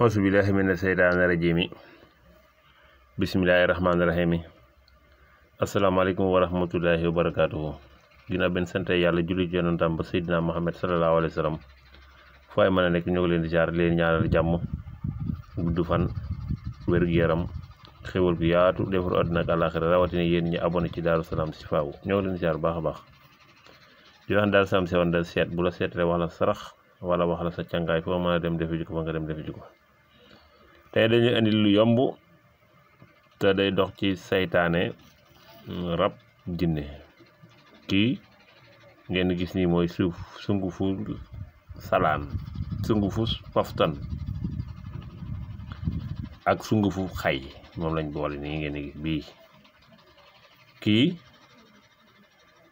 auzu billahi mina seytaani rajiim bismillahi rahmaani rahiim asalaamaaleykum wa rahmatullahi wa barakaatuhu. ginnaaw benn sant yàlla julli ci yonentam ba Seydina Muhammad sallallahu alayhi wa sallam fu ay mën a nekk ñoo ngi leen di jaar leen ñaanal jàmm gudd fan wér-gu-yaram xéwal gu yaatu defaru àdduna ak àllaaxira rawatina yéen ñi abonné ci Daaru Salaam Chifaou ñoo ngi leen di jaar baax a baax di wax Daaru Salaam Chifaou da seet bu la seetlee wax la sarax wala wax la sa càngaay foo mën a dem defi ji ko fa nga dem defi ji ko. tey dañuy indi lu yomb te day dox ci saytaane rab jinne. kii ngeen gis nii mooy sungufu salaan, sungufu paftan ak sungufu xay moom lañ boole nii ngeen gis bii. kii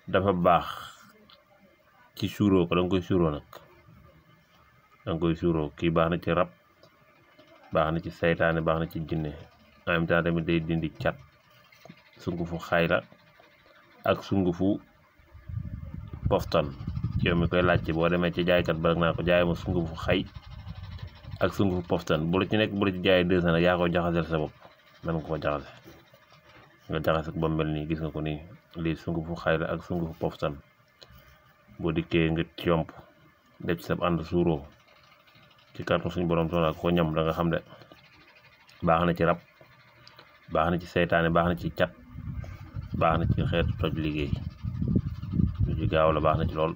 dafa baax ci suuroo ko, danga koy suuroo nag, danga koy suuroo. kii baax na ci rab, baax na ci saytaane, baax na ci jinne, en même temps tamit day dindi cat. sungufu xay la ak sungufu poftan. yow mi koy laajte boo demee ci jaaykat ba naa ko jaay ma sungufu xay ak sungufu poftan. bu la ci nekk bu la ci jaayee 200 nag yaa ko jaxaseel sa bopp. man nga ko jaxase nga jaxase ko ba mel nii, gis nga ko nii. lii sungufu xay la ak sungufu poftan. boo dikkee nga comp def ci sa ànd suuroo ci kàttan suñu borom soxla ko ñam da nga xam ne baax na ci rab, baax na ci seytaane, baax na ci cat, baax na ci xeetu toj liggéey. lu ci gaaw la, baax na ci lool.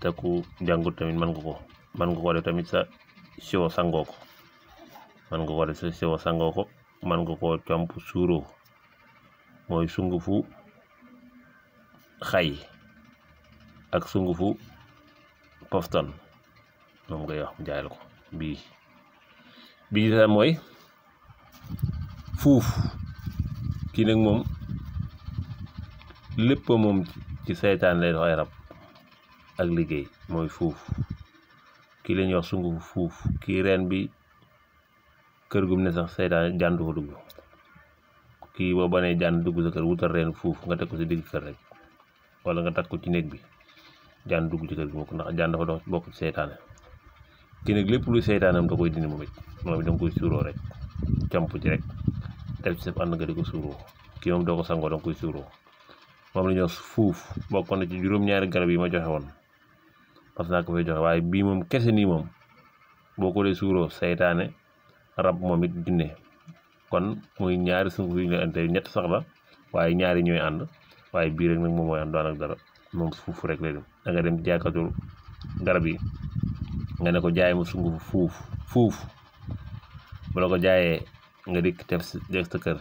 te ku jàngut tamit mën nga ko def tamit sa siwo sangoo ko. mën nga ko def sa siwo sangoo ko, mën nga koo comp suuroo. mooy sungufu xay ak sungufu poftan moom ngay wax mu jaay la ko. bii sax mooy fuuf. kii nag moom lépp moom ci seytaan lay dox ay rab ak liggéey. mooy fuuf. kii la ñuy wax sungufu fuuf. kii reen bi kër gum ne sax seytaan jaan du fa dugg. kii boo banee jaan dugg sa kër wutal reen fuuf nga teg ko si digg kër rek, wala nga teg ko ci néeg bi, jaan dugg ci kër gi mukk, ndax jaan dafa dox bokk ci seytaane. kii nag lépp luy seytaanam da koy dindi moom it da nga koy suuroo rek, camp ci rek def ci sa ànd nga di ko suuroo. kii moom doo ko sangoo, da nga koy suuroo. moom la ñuy wax fuuf. bokk na ci juróom-ñaari garab yi ma joxe woon parce que naa ko fay joxe, waaye bii moom kese nii moom boo ko dee suuroo seytaane, rab, moom it jinne. kon muy ñaari sunguf yi ñu la ante ñett sax la, waaye ñaari ñooy ànd, waaye bii rek nag moom mooy ànd doon ak dara. moom fuuf rek lay dem. da nga dem jaaykatu garab yi nga ne ko jaay ma sungufu fuuf bu la ko jaayee nga dikk def sa kër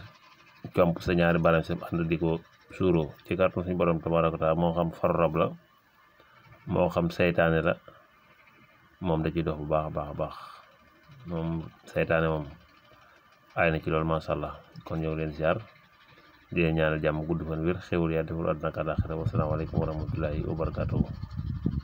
comp sa ñaari baram sa ànd di ko suuroo ci kàttan suñu borom tabaaraka wa taala. moo xam far rab la, moo xam seytaane la, moom da ciy dox bu baax a baax a baax. moom seytaane moom aay na ci loolu macha allah. kon ñëw leen ziar di leen ñaanal jàmm, gudd fan, wér, xéwal yaa deful àdduna ak àllaaxira. wasalaamaaleykum wa rahmatullahi wa barakaatuhu.